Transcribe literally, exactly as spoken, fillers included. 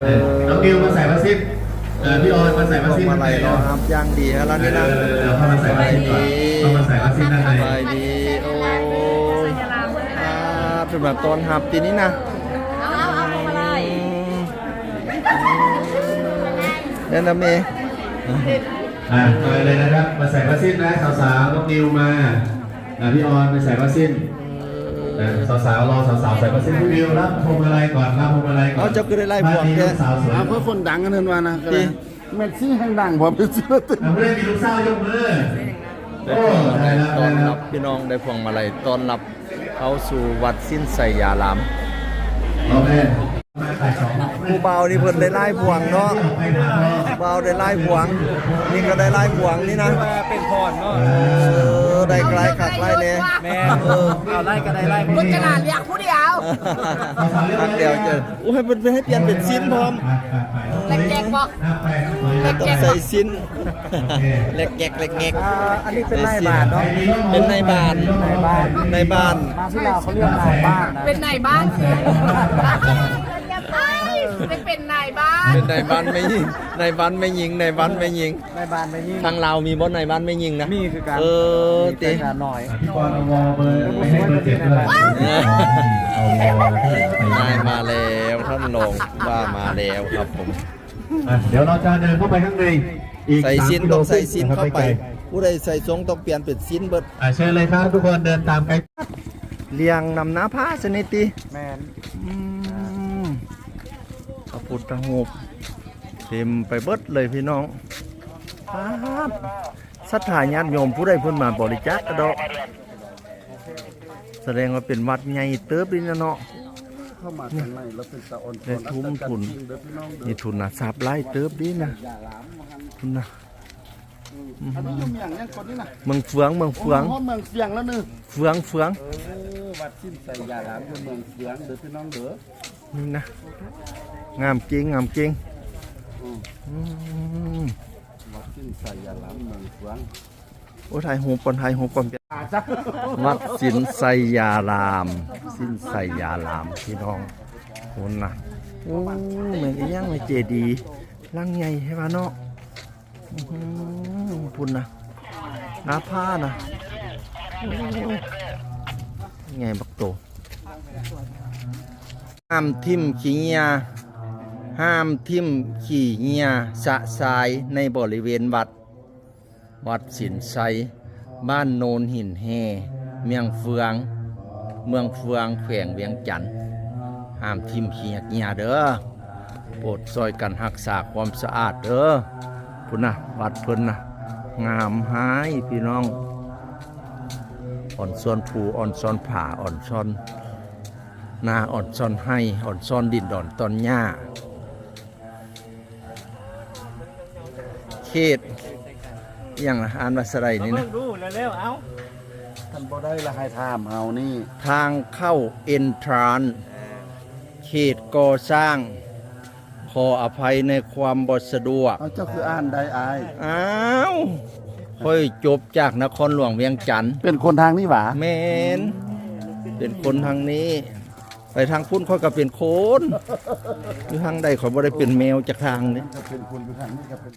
เออ น้องนิวมาใส่ผ้าสิ้น เออ พี่ออนมาใส่ผ้าสิ้น พวงมาลัย ด้านใน รอรับอย่างดีฮะ แล้วนี่นะ เออ เดี๋ยวเข้ามาใส่ผ้าสิ้นก่อน เข้ามาใส่ผ้าสิ้นด้านใน สบายดี โอ้ย ครับ สำหรับต้อนรับปีนี้นะ เอาเอาเอาพวงมาลัย อืม นั่นนะเมย์ อ่ะ ไปเลยนะครับ มาใส่ผ้าสิ้นนะ สาวๆ น้องนิวมา อ่ะ พี่ออนไปใส่ผ้าสิ้น อ่ะ สาวๆ รอสาวๆ ใส่ผ้าสิ้น พี่นิวรับพวงมาลัยก่อน รับพวงมาลัยก่อน เอา เจ้าคือได้ไล่พวง บ้านนี้ เนี่ย ลูกสาวสวย เอาเพื่อคนดังกันเพิ่นว่านะ ดี แม่นซี่แห่งดัง ผมเป็นเสื้อตึก อ่ะ ผู้ใดมีลูกสาวยกมือ โอ้ ได้พวงมาลัย ได้แล้ว ต้อนรับ ได้แล้ว พี่น้อง ได้พวงมาลัยต้อนรับเข้าสู่วัดสิ้นไสยาราม โอเค ผู้บ่าวนี่เพิ่นได้ไล่พวงเนาะ ผู้บ่าวได้ไล่พวง นี่ก็ได้ไล่พวงนี่นะ เป็นพรเนาะ เออ ได้ไล่คักไล่แน่ แม่น เออ เอาไล่ก็ได้ไล่ เพิ่นขนาดเรียกผู้เดียว คักเดียวเจอ โอ้ย เพิ่นให้เปลี่ยนเป็นสิ้นพร้อม แลกแจกบอก แลกแจก ต้องใส่สิ้น แลกแจก แลกแจก อ่า อันนี้เป็นนายบ้านเนาะ เป็นนายบ้าน นายบ้าน นายบ้าน มาที่ลาวเขาเรียกนายบ้านนะ เป็นนายบ้าน เอ้ย ไม่เป็นนายบ้าน เป็นนายบ้านแม่หญิง นายบ้านแม่หญิง นายบ้านแม่หญิง นายบ้านแม่หญิง ทางลาวมีบ่นายบ้านแม่หญิงนะ มีคือกัน เออ มีแต่ เตะ หน่อย พี่ปอนเอาวอลเบอร์ ไปให้เบอร์เจ็ดด้วย เอาวอลเบอร์ไป นายมาแล้ว ท่านรองว่ามาแล้วครับผม อ่ะ เดี๋ยวเราจะเดินเข้าไปข้างใน อีก ใส่สิ้น สามกิโล ต้องใส่สิ้น ครึ่งนะครับ เข้าไป ไม่ไกล ผู้ใดใส่ทรงต้องเปลี่ยนเป็นสิ้นเบิด อ่ะ เชิญเลยครับ ทุกคนเดินตามไกด์ เรียงนำหน้าผ้าชนิดติ แม่น อืม พระพุทธรูป เต็มไปเบิดเลยพี่น้อง ป๊าด ศรัทธาญาติโยมผู้ใดเพิ่นมาบริจาคกระดอก แสดงว่าเป็นวัดใหญ่เติบนี่นะเนาะ เข้ามาข้างในแล้วเป็นตาอ่อน ได้ทุ่มทุน มีทุนทรัพย์หลายเติบดีนะ ทุนนะ อันนี้อยู่เมืองยังคนนี้นะ เมืองเฟือง เมืองเฟือง อ๋อ เมืองเฟืองแล้วนึง เฟือง เฟือง เออ วัดสิ้นไสยารามอยู่เมืองเฟืองเด้อพี่น้องเด้อ นี่นะ งามจริง งามจริง อืม อืม วัดสิ้นไสยารามเมืองเฟือง โอ้ ถ่ายรูปก่อน ถ่ายรูปก่อน วัดสิ้นไสยาราม สิ้นไสยาราม พี่น้อง คุณนะ โอ้ แม่นอีหยังในเจดีย์ หลังใหญ่ให้ว่าเนาะ อื้อหือ คุณนะ หน้าผ้านะ โอ้ ไงบักโต ห้ามทิ่มขี้เหี่ย ห้ามทิ่มขี้เหี่ยสะสายในบริเวณวัด วัดสินไซ บ้านโนนหินแห่ เมืองเฟือง เมืองเฟือง แขวงเวียงจันทน์ ห้ามทิ่มขี้เหี่ยเด้อ โปรดซอยกันรักษาความสะอาดเด้อ พุ้นนะ วัดเพิ่นนะ งามหลายพี่น้อง อ่อนซ้อนภู อ่อนซ้อนผา อ่อนซ้อนนา อ่อนซ้อนไฮ่ อ่อนซ้อนดินดอนตอนหญ้า เขตอิหยังล่ะ อ่านภาษาไทยนี่นะ เบิ่งดูเร็วๆ เอ้า ท่านบ่ได้ละให้ถามเฮานี่ ทางเข้า entrance เขตก่อสร้าง ขออภัยในความบ่สะดวก เอา เจ้าคืออ่านได้อ้าย อ้าว ข้อยจบจากนครหลวงเวียงจันทน์ เป็นคนทางนี้หวา แม่น เป็นคนทางนี้ ไปทางพุ้นข้อยก็เป็นคน อยู่ทางใดข้อยบ่ได้เป็นแมวจักทางนี่ เป็นคนอยู่ทางนี้ก็เป็น